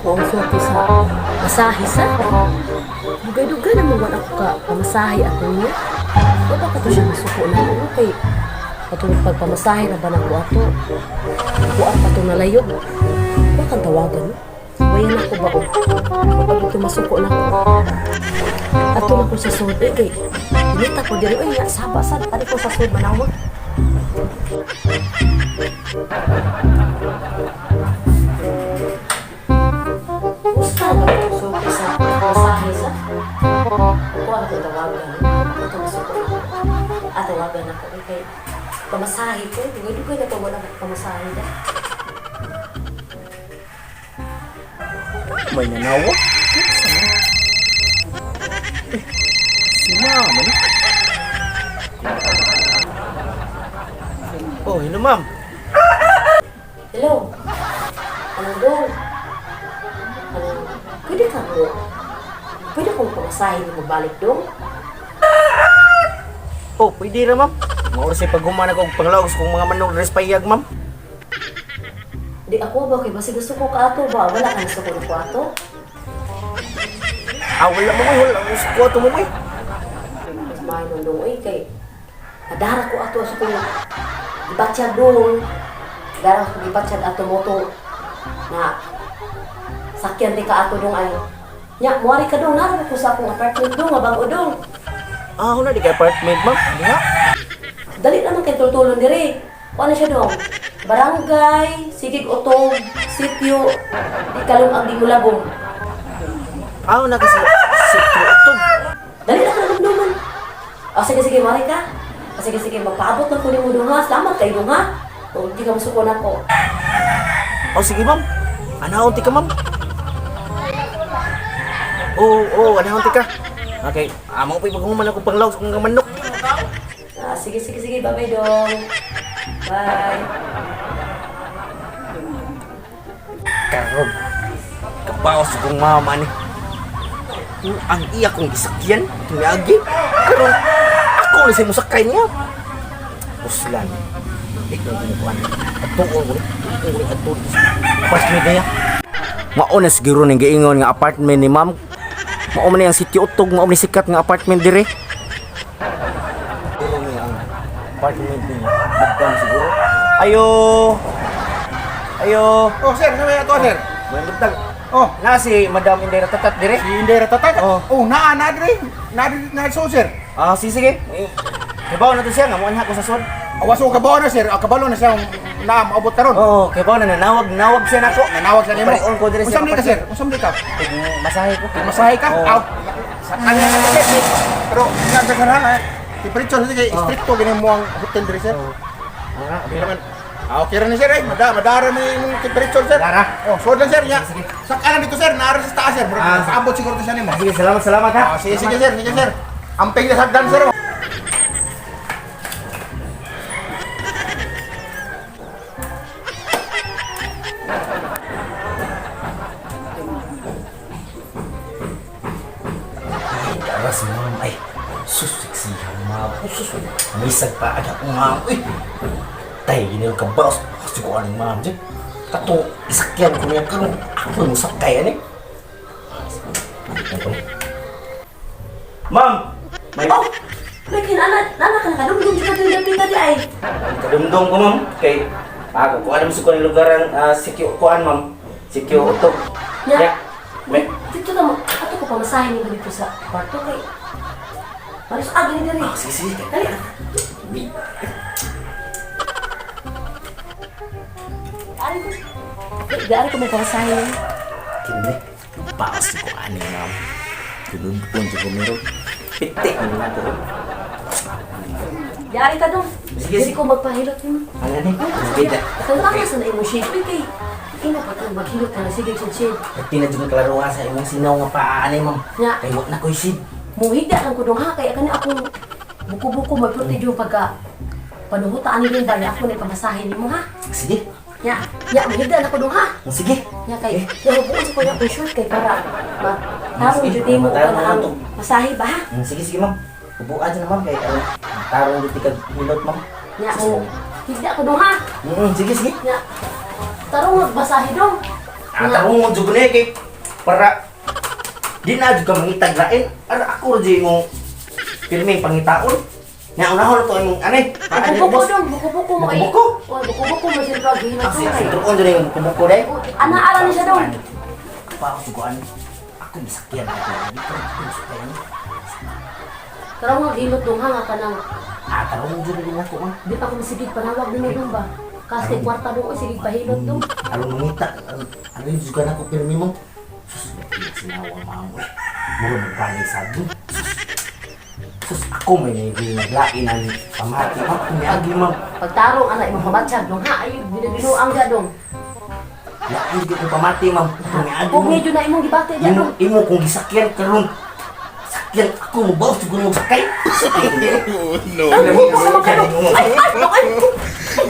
Ako ang sulti sa masahe sa. Dugay-dugay na mo ako ka pamasahe ato niya. Wa ba ka to siya masuko na ako kay katong pagpamasahe na ba nako ato? Kuan pa to nalayog. Wa kang tawagan, no? Wayan ako ba o? Kapag ito masuko na ako. Ato na ko sa sud eh, kay inita ko diri oy, saba sad ari ko sa sud manawag. Usa na ko sulti sa masahe sa. Kuan ko tawagan. Ato masuko na ako. Ah, tawagan ako eh, kay pamasahe ko. Dugay-dugay na to wala ko pamasahe da. May nanawa? Kinsa man? Eh, si mama na. Oh, hello, ma'am. Hello. Anong dong? Anong, pwede ka mo? Pwede kong pamasahe ni mo balik dong? Oh, pwede ra, ma'am. Maura sa paghuman ako og panglaog sa kong mga manok diri sa payag, ma'am. Di ako ba kay basi gusto ko ka ato ba? Wala ka gusto ko na ko ato? Ah, wala, ma'am. Ay, wala. Gusto ko ato, ma'am. Ay. Mas maayo nung dong oy kay nadara ko ato sa kong gibatsyag dong. Dara ko gibatsyag ato moto na sakyan di ka ato dong ay. Nya, muari ka dong, nara ko sa akong apartment dong, nga bag-o dong. Ah, wala di kay apartment, ma'am. Di nga. Dali naman kay tultulon dire. Kuan na siya dong. Barangay, Sigig Utong, Sitio, di kalong ang Dimulabong. Ah, wala kasi sitio utog. Dali na ka naman. O sige, sige, mari ka. O sige, sige, magpaabot lang ko nimo dong ha. Salamat kayo dong ha. Kung di ka masuko na ko. Oh, sige, ma'am. Anahon ti ka, ma'am. Oh, oh, anahon ti ka. Okay, amo pa paghuman ako panglaog sa kong mga manok. Ah, sige, sige, sige. Bye-bye dong. Bye. Karon kabaos kong mama ni. Ang iya kong gisakyan, tumiagi. Karon ako na sa musakay niya. Uslan. Di ko gumukuan. Atuon ko ni, atuon ko ni, atuon ko. Apartment niya. Mao na siguro ning giingon nga apartment ni ma'am. Mao man ni ang sitio utog, mao man ni sikat nga apartment dire. Siguro ni ang apartment ni madam siguro. Ayo. Ayo. Oh, sir, sa may ato, sir. May buntag. Oh, Na si Madam Indira Tatat dire. si Indira Tatat. Oh. Oh, naa na dire. Na dire na so, sir. Ah, sige sige. Eh, Kibaw na to siya nga muanha ko sa sod. Awas ko kabalo na, sir. Ah, kabalo na siya na maabot karon. Oo, kibaw na nanawag nawag siya nako. Nanawag siya nimo. Parion ko dire Unsa man ka, sir? Unsa man ka? Masahe ko. Masahe ka? Oo. Aw. Sa kanya na sir. Pero nga sa kana temperature sige, stricto gini mo ang hotel dire, sir. Oo. Ah, Okay naman. Ah, okay ra ni sir eh. Madara ni imong temperature, sir. Madara. Oh, so lang, sir. Nya. Sige. Sa kanan dito, sir. Naara sa taas, sir. Murag Ah. paabot siguro to siya nimo. Sige, salamat salamat ha. Ah, sige, sige, sir. Sige, sir. Amping na sa hagdan, sir. Oh. Dara si ma'am ay sus sexy ha ma'am. Oh, sus. Misag pa agad ko ma'am. Uy. Tay gini ka boss. Kasi ko aning ma'am dyan. Kato isakyan ko niya karon. Ako mo sakay ani. Ma'am, may Oh! May kinana, nana ka nakadumdum ka dito dapita di ay. Kadumdum ko, ma'am. Kay ako ko alam sa kuan lugar ang sitio kuan, ma'am. Sitio Utog. Nya. Ya. May Dito na mo, ato ko pamasahe nimo dito sa kwarto kay. Maris agi ni diri. Ah, sige sige. Dali. Ari ko. Di ari ko may pamasahe nimo. Kini. Paos ko ani, ma'am. Kinudpon sa kumiro. Piti mo na to. Di ari ka dong. Sige, Dili sige. ko magpahilot nimo. Ano ni? Bida. Kung tama sa na imong shape eh, kay ina pa kang maghilot ka na sige sa shape. Pati na dyan klaruha sa imong sinaw nga paa ani, ma'am. Nya. Kay wa na ko'y sid. Muhigda lang ko dong ha kay kani akong buko-buko magputi yung pagka panuhutaan ni ba niya ako ni pamasahe nimo ha. Sige. Nya, nya muhigda na ko dong ha. Sige. Nya kay nya buon sa ko niya akong short kay para ma tarong Sige, jud nimo matarong ka na ang to. masahe ba ha. Sige sige, ma'am. Ubuan dyan na, ma'am kay ano. Tarong dito kag hilot, ma'am. Nya mo higda ko dong ha. Sige sige. Nya tarong magbasahe dong. Ah, tarungon jud ko niya kay para di na jud ka mangitag lain. Ara ako ra jud imong pirming pangitaon. Nya unahon to imong ani. Ay, buko-buko dong, buko-buko mo ay. Buko-buko? Oh, buko-buko mo siya pag Kasi hinatungay. sentro jud imong buko-buko dai. Ana ara ni siya dong. Pa ako suguan. Ako misakyan ako. Di ko ako misakyan. Tara nga hilot dong ha nga kanang Ah, tarungon jud ni ako man. di pa ko masigig panawag nimo dong ba. Kasi kwarta dong oy sige pahilot dong. Aron mangita, aron jud ka nako pirmi mo. Sus, sinawa mamo. Mura magbalay sa dun. Sus, ako may naglain ang pamati. Ma'am, kumiagi ma'am. Pagtarong ana imong pabatsyag dong ha ayo binabinuang ga dong. Lain ko kong pamati ma'am. Kumiagi Kung ma'am. medyo na imong gibati diyan Imo, dong. imo kong gisakyan karon. Sakyan ako mo bawas siguro mo sakay. No. Ay, buko naman ka dong. Ay, ay, dong, ay. Ay,